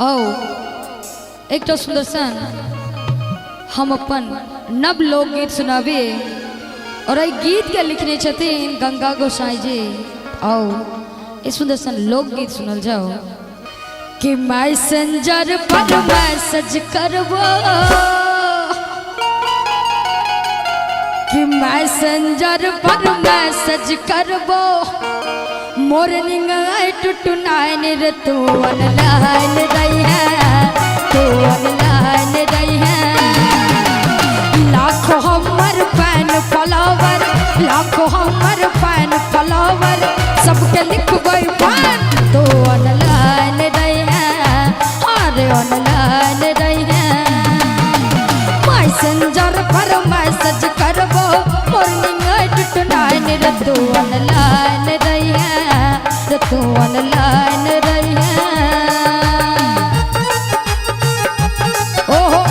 आओ एक सुंदर सन हम अपन नव लोकगीत सुनाबी और एहि गीत के लिखने छथिन गंगा गोसाई जी। आओ इस सुंदर सन लोकगीत सुनल जाओ कि मैसेंजर पर मैसेज करबो, कि मैसेंजर पर मैसेज करबो, मॉर्निंग 8 to 9 रे तू ऑनलाइन रही है, तू ऑनलाइन रही है। लाखों हमर फैन फॉलोवर, लाखों हमर फैन फॉलोवर, सबके लिखबै फैन, तू ऑनलाइन रही है, अरे ऑनलाइन रही है। मैसेंजर पर मैसेज करबो, मॉर्निंग 8 to 9 रे तू ऑनलाइन रही है, रे तू ऑनलाइन रही है। ओहो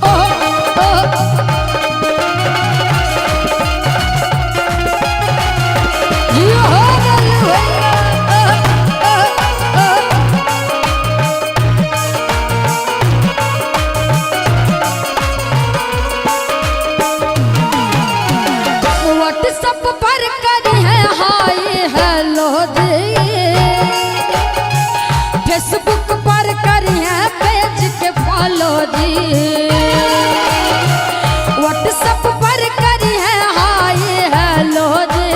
ओहो ओहो जियो हो गल भैया। व्हाट्सएप पर करी है हाय हेलो जी, फेसबुक पर करी है पेज के फॉलो जी, व्हाट्सएप पर करी है हाय हेलो जी,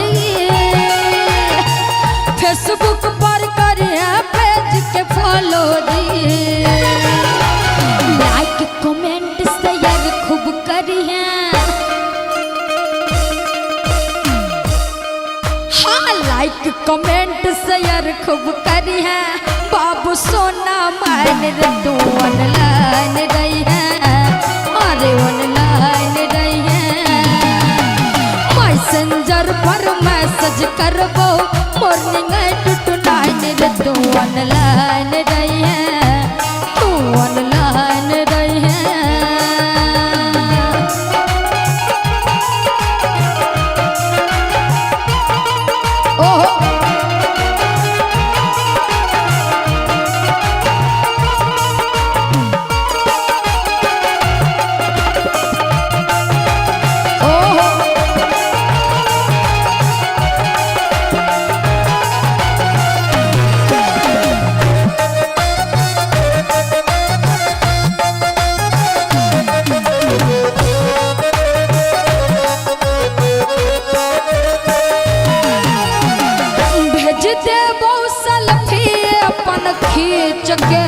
फेसबुक पर करी है पेज के फॉलो जी, लाइक कमेंट शेयर खूब करी है, हाँ लाइक कमेंट शेयर खूब करी है। बाबू सोना मान रे तू ऑनलाइन रही है, अरे ऑनलाइन रही है। मैसेंजर पर मैसेज करबो, मॉर्निंग 8 to 9 रे तू ऑनलाइन रही है, तू ऑनलाइन रही है। ओहो ओहो भेज देबो सेल्फी अपन खींच के,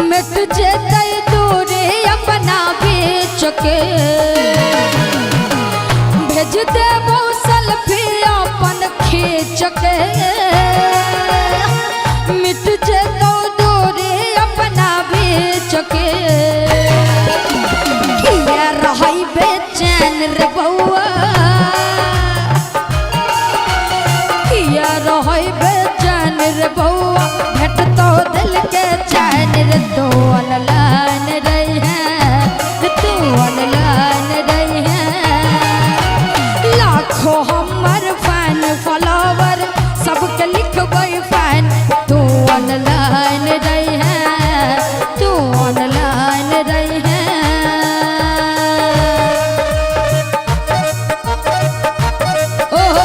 मिट जेतै दूरी अपना बीच के, भेज देबो सेल्फी अपन खींच के, मिट जेतौ दूरी अपना बीच के। किया रहै बेचैन रे बौआ, किया रहै बेचैन रे बौआ, भेटतौ दिल के चैन रे तू ऑनलाइन रही है, रे तू ऑनलाइन रही है। लाखों हमर फैन फॉलोवर, सबके लिखबै फैन, तू ऑनलाइन रही है, तू ऑनलाइन रही है। ओहो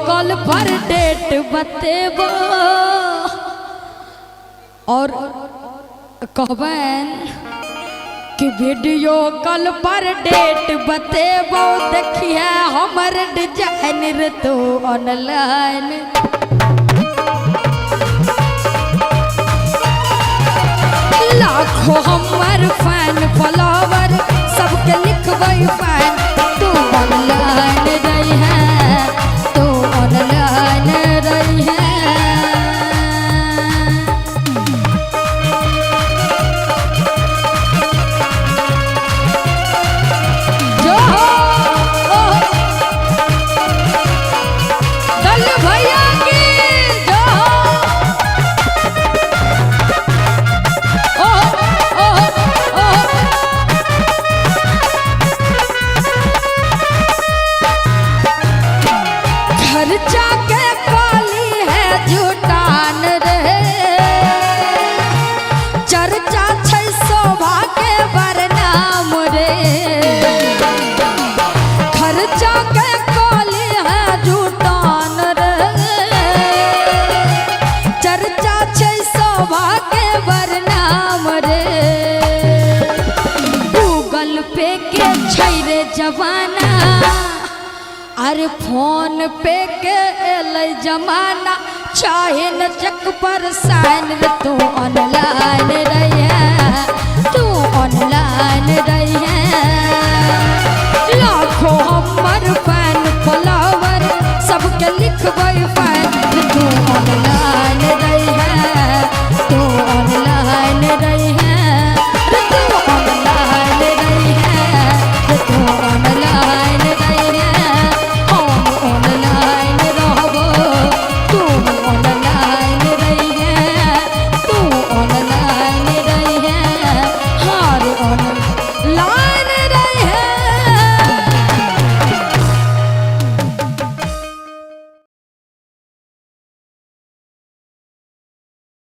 कॉल पर डेट बतेबो और कहबैन कि वीडियो कॉल पर डेट बतेबो, देखिए हमर डिजाइन रे तू ऑनलाइन। लाखों हमर फैन फॉलोवर सबके लिखबै फैन, तू ऑनलाइन रही है, तू ऑनलाइन रही है। जो हो, ओ हो। दल भैया की जो हो। ओ हो, ओ हो, ओ हो। खर्चा के काली है जुटान रे, चर्चा छै शोभा के बरनाम रे। खर्चा के काली है जुटान रे, चर्चा छै शोभा के बरनाम रे। गूगल पे के छै रे जमाना, अरे फोन पे के एलै जमाना, चाहे न चक पर साइन रे, तू ऑनलाइन रही है, तू ऑनलाइन रही है। लाखों हमर फैन फॉलोवर सबके लिखबै